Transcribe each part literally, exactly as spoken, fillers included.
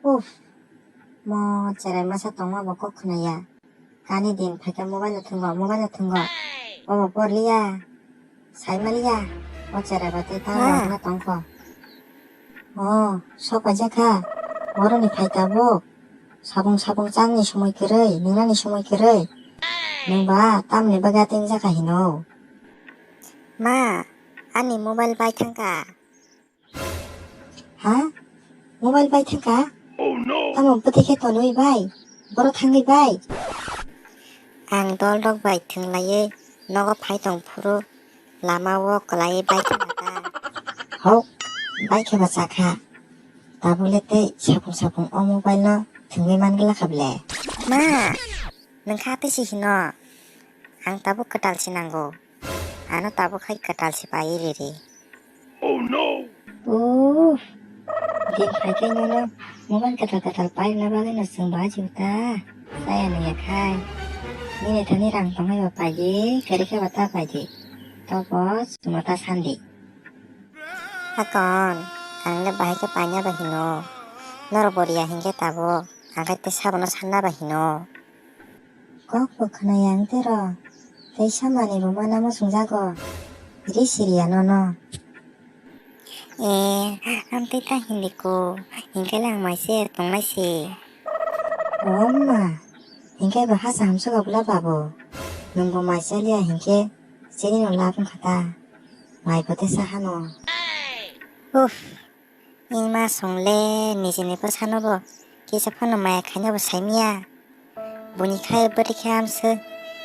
Uff, mo cherai masa tongma bo kok khwnaya. Kani din phaikha mobile no thwngo, mobile no thwngo. Obo porliya, saimaliya, o cherai ba tei ta Ma. Rok na tongkho. O, sok paijak kha, boroni phai tabuk. Sabung sabung changni somoi kwrwi, nwngnani somoi kwrwi. Nwng ba tamni bagwi ating jaka hino? Ma, ani mobile bai thangkha. Ha? Mobile bai thangkha? Oh no! Tamo bwtwi khe tonwi bai? Boro thangwi bai? Ang dol rok bai thwnglaiwi nogo phai tong phuru lama o kwlaiwi bai thangkha ta. Hok, bai khe ba chakha. Tabuk le tei sapung sapung o mobile no thwngwi man glakha ble. Ma, nwng kha tei si hino. Ang tabuk kwtal si nango. Ano tabuk hai kwtal si pai riri. Oh no! Uff, din phai khe nono mobile kwtal kwtal paina bagwi no chwng ba jiu ta. Chaya nungya khai. Nini thani rang tongnai ba paidi, kwrwi khe ba ta paidi. Tobo chwngno ta sandi. Hakon, ang le bahai khe paina ba hino. Norok boriya hinkhe tabuk, ang khe tei sabono sanna ba hino. Kok bo khwnaya ang tei ro, tei samani bo mana muchungjago, ri siriya nono. E, amtwi ta hindi ko, hinkhe lang maise tongnai se. O wngma, hinkhe bo hasa hamsok abla babo, nwng bo mai chaliya hinkhe chini no lab wngkha ta, mai bo tei sa hano. Uff. Ima song le nijini bwsano bo kisa phano maya khaina bo saimiya. Buni khai bwrwi khe amswk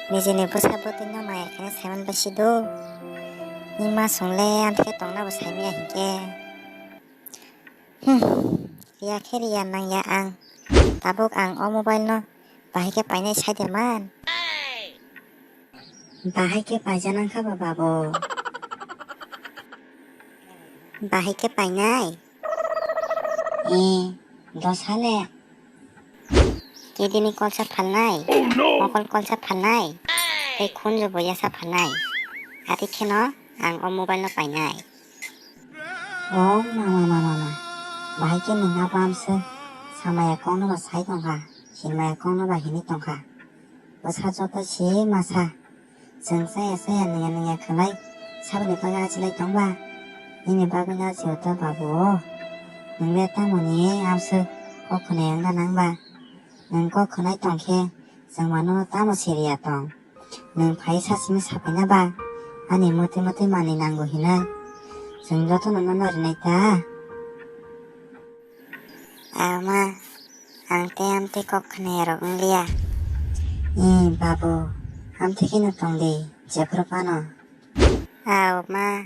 nijini bwsa bwtwi no maya khaina saiman basi do. Ima song le amtwi khe tongna bo saimiya hinkhe. Hmm, riya khe riya nangya ang. Tabuk ang o mobile no bahai khe painai saide man. Bahai khe paija nangkha ba babo. Bahai khe painai? Eh, dosa le. Kidini kolsa phalnai? Oh no! Mokol kolsa phalnai? Tei khunju bo yasa phalnai? Ati kheno ang o mobile no painai. Oh, mama, mama, mama. Bahai khe nwng abo amswk samaya kokno ba sai tongkha, hinmaya kokno ba hinwi tongkha. Bwsa joto se masa. Chwng chaya chaya nungya nungya khlai saboni bagwi achilai tongba? Nini bagwino achio to babu o. Nwng le tamoni amswk kok khwnai wngna nangba? Nwng kok khwnai tongkhe chwng mano tamo siriya tong? Nwng phai sasimi saphaina ba? Ani mwtwi mwtwi manwi nango hinwi chwng jotono nono rinai ta? Ama, ang tei amtwi kok khwnaya rok wngliya. Ee, babu, amtwi kheno tong di, jephuru phano. Ao, ma,